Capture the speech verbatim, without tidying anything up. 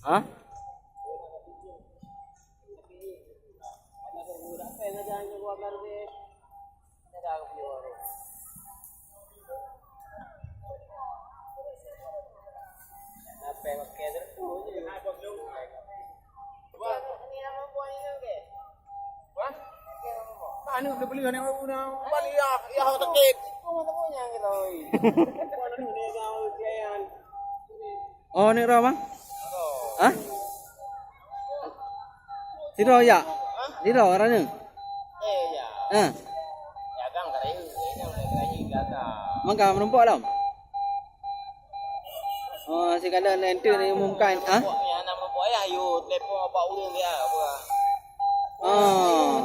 Hah? Aneuk neubeli aneuk balik ya, ya sakét. Oh, aneuk droe, Bang? Hah? Sidroe jak? Sidroe rayeuk? Eh, ya. Hah? Ya, gang rayeuk, gang rayeuk gaga. Mangka meurumpok lom? Oh, sigohlom lé enteuk ni umumkan, ah? Ya, na meurumpok ya, yuk telepon bak ureueng dia, apa? Oh.